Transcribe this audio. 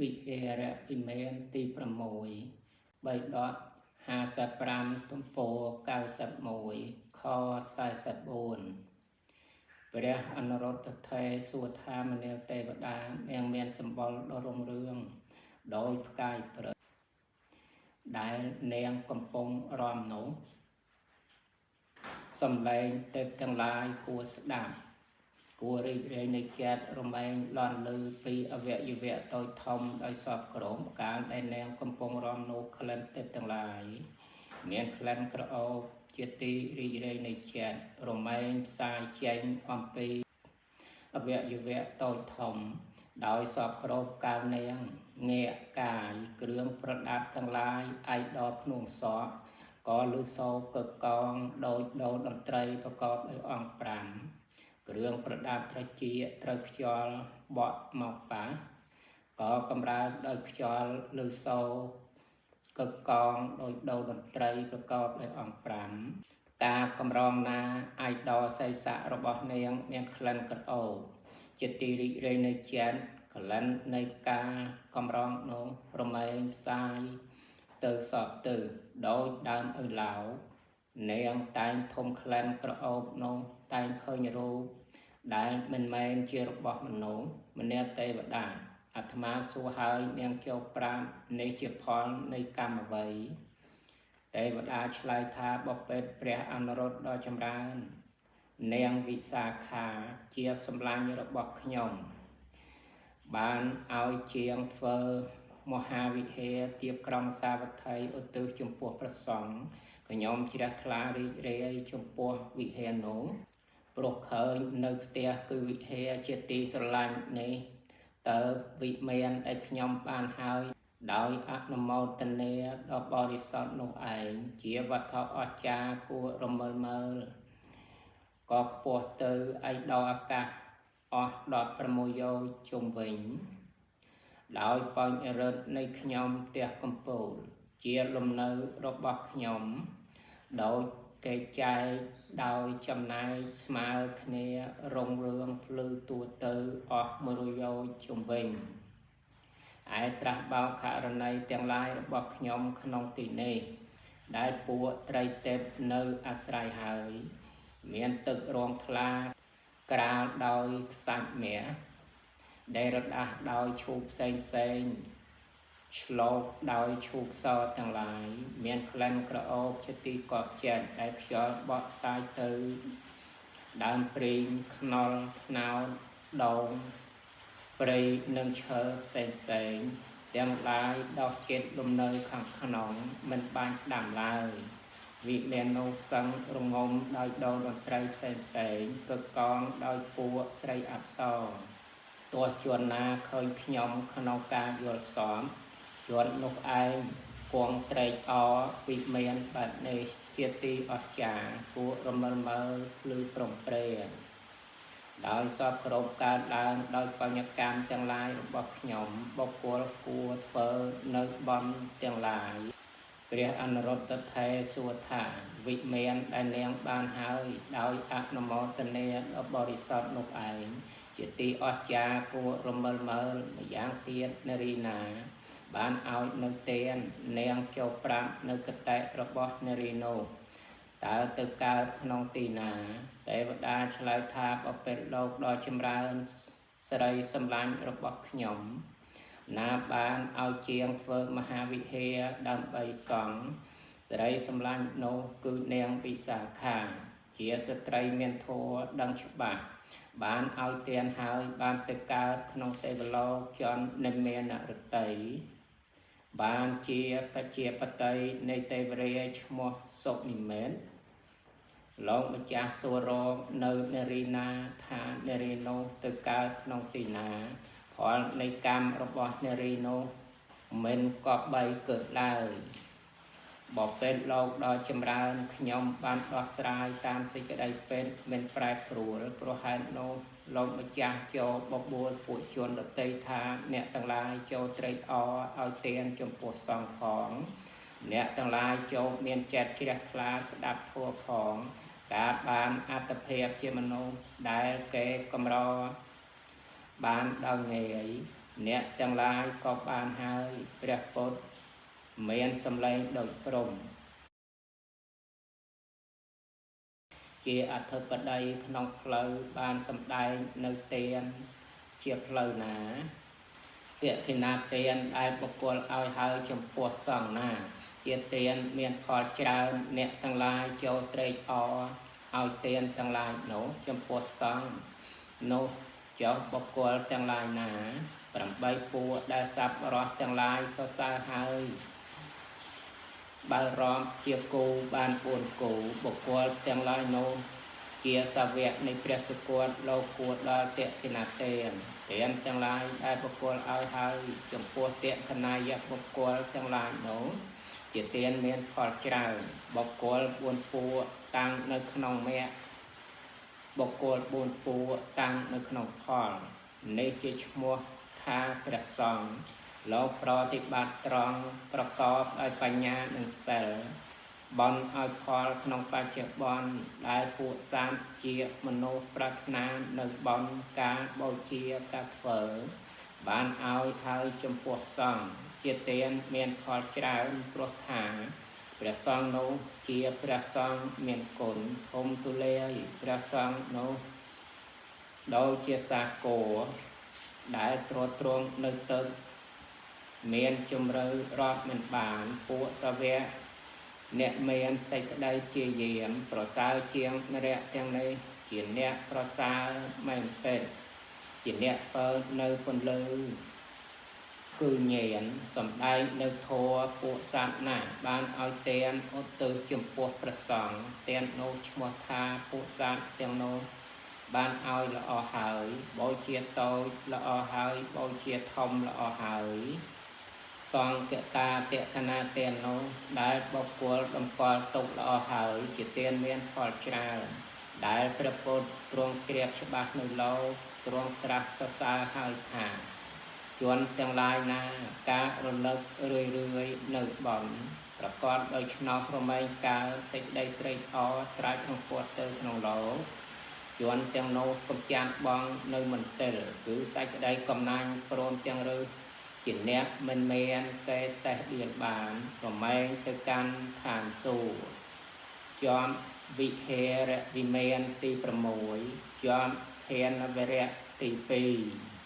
វិហារវិមានទី6បីដក55ទំព័រ91ខ44ព្រះអនុរុទ្ធថេរសួរថាមនាលទេវតានាងមានសម្បុរដ៏រុងរឿងដោយផ្កាយព្រឹកដែលនាងកំពុងរំនោះសំឡេងទេពទាំងឡាយគួរស្ដាប់គួររីករាយនៃចិត្តរមែងលន់លឺពីអវយវៈតូចធំដោយសពក្រមកាលដែលនាងកំពុងរំនោះក្លិនទេពទាំងឡាយមានក្លិនក្រអូបជាទីរីករាយនៃចិត្តរមែងផ្សាយចេញអំពីអវយវៈតូចធំដោយសពគ្រប់កាលនាងងាកកាយគ្រឿងប្រដាប់ទាំងឡាយឯកដល់ភ្នួងសក់ក៏លឺសូរកកងដោយដូរតន្ត្រីប្រកបដោយអង្គ5គ្រឿងប្រដាប់ត្រចៀកត្រូវខ្យល់បក់មកប៉ះក៏កម្រើកដោយខ្យល់លឺសូរកកងដោយដូរតន្ត្រីប្រកបដោយអង្គ5ការកម្រងណាឯកដល់សីស័ករបស់នាងមានក្លិនក្រអូបជាទីរីករាយនៃចិត្តក្លិននៃការកម្រងនោះរមែងផ្សាយទៅសពទៅដោយដើមឪឡោនាងតែងធំក្លិនក្រអូបនោះតែងឃើញរូបដែលមិនមែនជារបស់មនុស្សម្នាទេវតាអាត្មាសួរហើយនាងចូលប្រាប់នេះជាផលនៃកម្មអ្វីទេវតាឆ្លើយថាបបិទ្ធព្រះអនុរុទ្ធដ៏ចម្រើននាងវិសាខាជាសម្លាញ់របស់ខ្ញុំបានឲ្យជាងធ្វើមហាវិហារទៀបក្រុងសាវត្ថីឧទ្ទិសចំពោះព្រះសង្ឃខ្ញុំជ្រះថ្លារីករាយចំពោះវិហារនោះព្រោះឃើញនៅផ្ទះគឺវិហារជាទីស្រឡាញ់នេះតើវិមានដែលខ្ញុំបានហើយដោយអនុមោទនាដ៏បរិសុទ្ធនោះឯងជាវត្ថុអស្ចារ្យគួររមើលមើលក៏ខ្ពស់ទៅឯដល់អាកាសអស់16យោជន៍ជុំវិញដោយបញ្ញរិទ្ធនៃខ្ញុំផ្ទះកំពូលជាលំនៅរបស់ខ្ញុំដោយគេចែកដោយចំណែកស្មើគ្នារុងរឿងភ្លឺទួទៅអស់100យោជន៍ជុំវិញឯស្រះបោករណីទាំងឡាយរបស់ខ្ញុំក្នុងទីនេះដែលពួកត្រីទេពនៅអាស្រ័យហើយមានទឹករងថ្លាក្រាលដោយខ្សាច់មាសដែលរដាស់ដោយឈូកផ្សេងផ្សេងឆ្លោកដោយឈូកសទាំងឡាយមានក្លិនក្រអូបជាទីកប់ចិត្តដែលខ្យល់បក់សាយទៅដើមព្រីងខ្នុរថ្នោតដូងព្រៃនិងឈើផ្សេងផ្សេងទាំងឡាយដោះជាតិលំនៅខាងក្នុងមិនបានដាំឡើយវិមាននោះសឹងរងំដោយដូរតន្ត្រីផ្សេងផ្សេងកកងដោយពួកស្រីអប្សរទោះជនណាឃើញខ្ញុំក្នុងការយល់សមជននោះឯងគង់ត្រេកអរវិមានបែបនេះជាទីអស្ចារ្យគួររមិលមើលភ្លឺប្រំប្រែដោយសពគ្រប់កើតឡើងដោយបញ្ញកម្មទាំងឡាយរបស់ខ្ញុំបុគ្គលគួរធ្វើនៅបុណ្យទាំងឡាយព្រះអនុរុទ្ធថេរសួរថាវិមានដែលនាងបានហើយដោយអនុមោទនាដ៏បរិសុទ្ធនោះឯងជាទីអស្ចារ្យគួររមិលមើលម្យ៉ាងទៀតនារីណាបានឲ្យនៅទាននាងចូលប្រាប់នៅកតិរបស់នារីនោះតើទៅកើតក្នុងទីណាទេវតាឆ្លើយថាបបិទ្ធលោកដ៏ចម្រើនស្រីសម្លាញ់របស់ខ្ញុំណាបានឲ្យជាងធ្វើមហាវិហារដើម្បីសង្ឃស្រីសម្លាញ់នោះគឺនាងវិសាខាជាស្ត្រីមានធម៌ដឹងច្បាស់បានឲ្យទានហើយបានទៅកើតក្នុងទេវលោកចន្ទនិមានរតីបានជាបជាបតីនៃទេវរាជឈ្មោះសុនិមេតលោកម្ចាស់សួររកនៅនារីណាថានារីនោះទៅកើតក្នុងទីណាផលនៃកម្មរបស់នារីនោះមិនក៏បីកើតឡើយបបិទ្ធលោកដ៏ចម្រើនខ្ញុំបានដោះស្រាយតាមសេចក្តីពិតមិនប្រែប្រួលព្រោះហេតុនោះលោកម្ចាស់ចូលបបួលពួកជនដទៃថាអ្នកទាំងឡាយចូលត្រេកអរឲ្យទានចំពោះសង្ឃផងអ្នកទាំងឡាយចូលមានចិត្តជ្រះថ្លាស្ដាប់ធម៌ផងការបានអត្តភាពជាមនុស្សដែលគេកម្របានដោយងាយ អ្នកទាំងឡាយក៏បានហើយព្រះពុទ្ធមានសម្លេងដូចព្រំ ជាអធិបតីក្នុងផ្លូវបានសម្ដែងនៅទានជាផ្លូវណាទក្ខិណាទានដែលបុគ្គលឲ្យហើយចំពោះសង្ឃណា ជាទានមានផលច្រើនអ្នកទាំងឡាយចូលត្រេកអរឲ្យទានទាំងឡាយនោះចំពោះសង្ឃនោះចុះបុគ្គលទាំងឡាយណា8ពួកដែលសัพរស់ទាំងឡាយសរសើរហើយបើរំជាគូបាន4គូបុគ្គលទាំងឡាយនោះជាសាវកនៃព្រះសុគតលោកគួរដល់តក្ខិណាទានទានទាំងឡាយដែលបុគ្គលឲ្យហើយចំពោះតក្ខណាយបុគ្គលទាំងឡាយនោះជាទានមានផលច្រើនបុគ្គល4ពួកតាំងនៅក្នុងមគ្គបុគ្គល4ពួកតាំងនៅក្នុងផលនេះជាឈ្មោះថាព្រះសង្ឃលោកប្រតិបត្តិត្រង់ប្រកបដោយបញ្ញានិងសិលបន់ឲ្យផលក្នុងបច្ចុប្បន្នដែលពួកសត្វជាមនុស្សប្រាថ្នានៅបន់ការបូជាការធ្វើបានឲ្យហើយចំពោះសង្ឃជាទានមានផលច្រើនព្រោះថាព្រះសង្ឃនោះជាព្រះសង្ឃមានគុណធំទូលាយព្រះសង្ឃនោះដូចជាសាគរដែលទ្រទ្រង់នៅទឹកមានជំរឿរាប់មិនបានពួកសាវកអ្នកមានសេចក្តីជាយាមប្រសើរជាងនរៈទាំងនេះជាអ្នកប្រសើរមែនពិតជាអ្នកធ្វើនៅពន្លឺគឺញាណសំដែងនៅធម៌ពួកសត្វណាបានឲ្យទានឧទ្ទិសចំពោះព្រះសង្ឃទាននោះឈ្មោះថាពួកសត្វទាំងនោះបានឲ្យល្អហើយបូជាតូចល្អហើយបូជាធំល្អហើយសង្កតាតក្ខណាទាននោះដែលបុគ្គលតម្កល់ទុកល្អហើយជាទានមានផលច្រើនដែលព្រះពុទ្ធទ្រង់ជ្រាបច្បាស់នៅលោកទ្រង់ត្រាស់សរសើរហើយថាជនទាំងឡាយណាការរលឹករឿយរឿយនៅបន់ប្រកបដោយឆ្នោសរមែងកើតសេចក្តីត្រេកអរត្រាច់រំពាត់ទៅក្នុងលោកជនទាំងនោះកំចាត់បងនៅមន្ទិលគឺសេចក្តីកំណាញ់ព្រមទាំងរើសជាអ្នកមិនមែនកេតេះដៀលបានរមែងទៅកាន់ឋានសួគ៌ជាប់វិហេរវិមានទី6ជាប់ធានវរៈទី2។